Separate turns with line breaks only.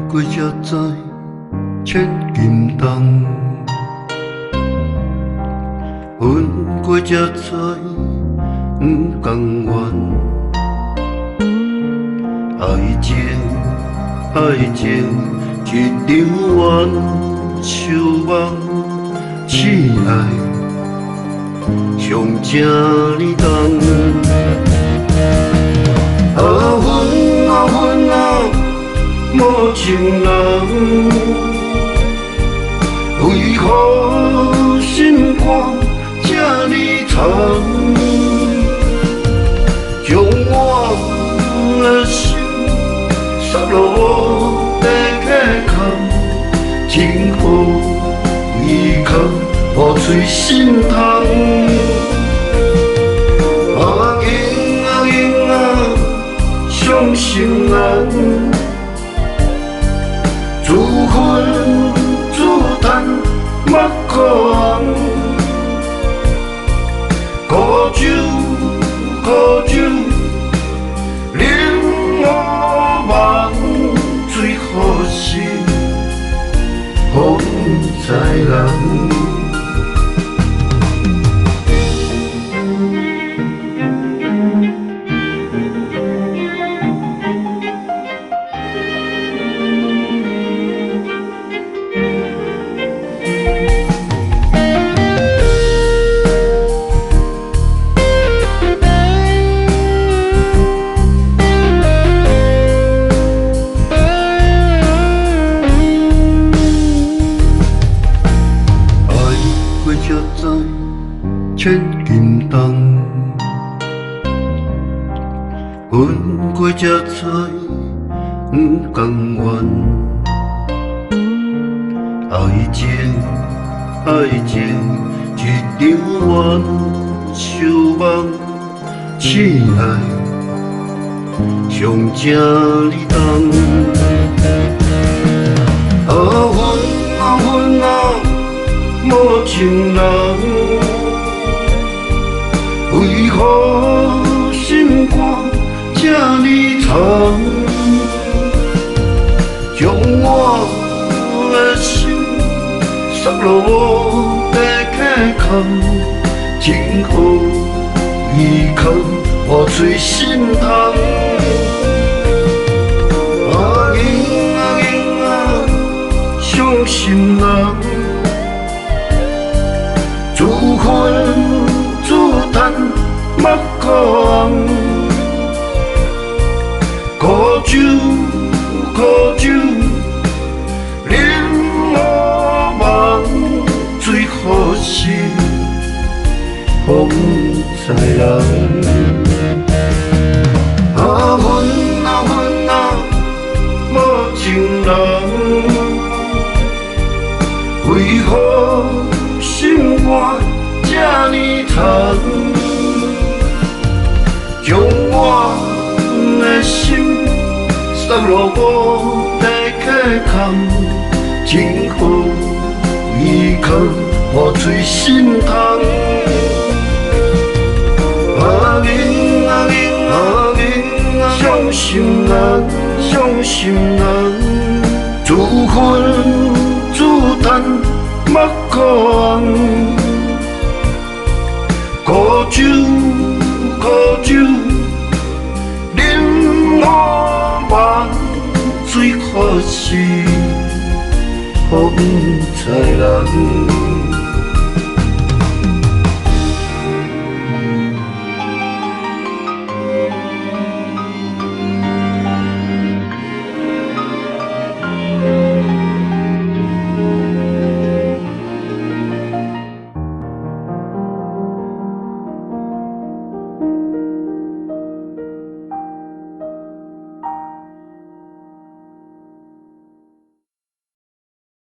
過才知千斤重，分過才知毋甘願。愛情，愛情，一場冤秋夢，痴愛傷這呢重。啊，阮啊阮啊，無情人，為何心肝這呢殘？將我的心捒落無地可囥，情何以堪，破碎心痛。啊囡啊囡啊，傷心人，自恨自嘆目眶紅，苦酒苦酒，飲予夢醉予心，予毋知人。愛過才知千斤重，分過才知毋甘願。愛情，愛情，一場冤秋夢，痴愛傷這呢重。啊，阮啊阮啊，無情人，為何心肝這呢殘？將我的心捒落無地可囥，情何以堪，破碎心痛。啊囡啊囡啊，傷心人，自恨自嘆目眶紅，苦酒苦酒，飲予夢醉予心，予毋知人。啊，阮啊阮啊，無情人，為何心肝這呢殘？將我的心捒落無地可囥，情何以堪，破碎心痛。啊囡啊囡啊囡啊，傷心人，傷心人，自恨自嘆目眶紅，苦酒苦酒，飲予夢醉予心，予毋知人。